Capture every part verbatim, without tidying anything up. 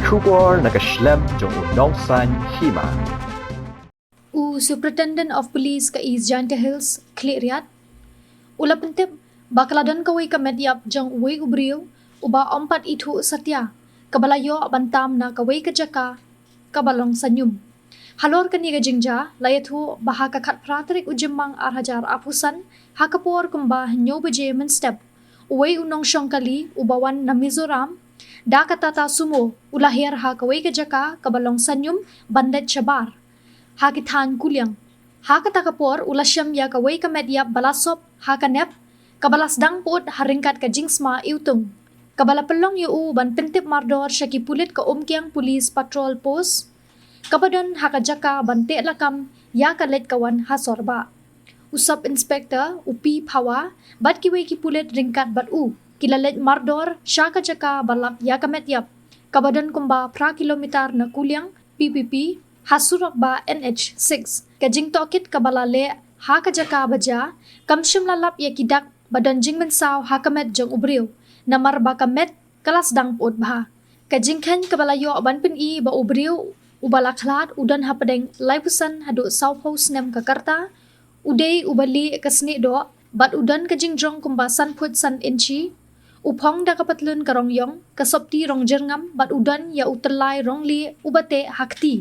Khubor na ka shlem jong u nongsan hima. U Superintendent of Police ka East Jaintia Hills, Khliehriat, u la pyntip ba ka la don kawei ka met ïap jong uwei u briew uba ym pat ithuh satia, kaba la ïoh ban tam na kawei ka jaka kaba long sanyum. Halor kane ka jingjia la ïathuh ba ha ka khatphra tarik u Jymmang ar hajar arphew san, ha ka por kumba hynñiew baje mynstep, uwei u nongshong kali uba wan na Mizoram da ka Tata Sumo u la her ha kawei ka jaka kaba long sanyum ban leit shabar ha ki thaiñ kuliang. Ha kata ka por u la shem ïa kawei ka met ïap ba la sop ha ka nep, kaba la sdang pyut ha ryngkat ka jingsma iwtung, kaba la pynlong ïa u ban pyntip mardor sha ki pulit ka Umkiang Police Patrol Post, kaba don ha ka jaka ban teh lakam ïa ka leit ka wan ha sor bah. U Sub Inspector, u P Phawa, bad kiwei ki pulit ryngkat bad u ki la leit mardor sha ka jaka ba lap ïa ka met ïap, kaba don kumba phra kilometer na kuliang P P P, ha surok bah N H six. Ka jingtohkit kaba la leh ha ka jaka ba jia kam shym la lap ïa ki dak ba don jingmynsaw ha ka met jong u briew, namar ba ka met ka la sdang pyut bha. Ka jingkheiñ kaba la ïoh ban pyni ba u briew uba la khlad u don hapdeng laiphew san haduh sawphew snem ka rta, u dei uba lieh ka snieh doh bad u don ka jingjrong kumba san phut san inchi, u phong da ka patlun ka rong ïong, ka sopti rong jyrngam bad u don ïa u tyllai rong lieh uba teh ha kti,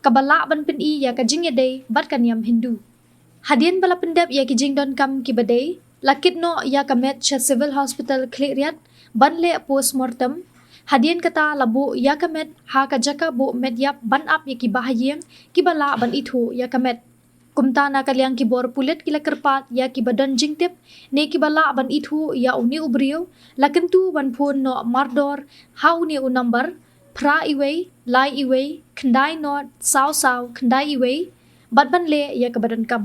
kaba lah ban pyni ïa ka jingïadei bad ka niam Hindu. Hadien ba la pyndep ïa ki jingdonkam kiba dei, la kit noh ïa ka met sha Civil Hospital Khliehriat ban leh postmortem. Hadien kata la buh ïa ka met ha ka jaka buh met ïap ban ap ïa ki bahaïing kiba lah ban ithuh ïa ka met. Kumta na ka liang ki bor pulit ki la kyrpad ïa kiba don jingtip ne kiba lah ban ithuh ïa une u briew, la kyntu ban phone noh mardor ha une u number phra iwei lai iwei khyndai not saw saw khyndai iwei bad ban leh ïa kaba donkam.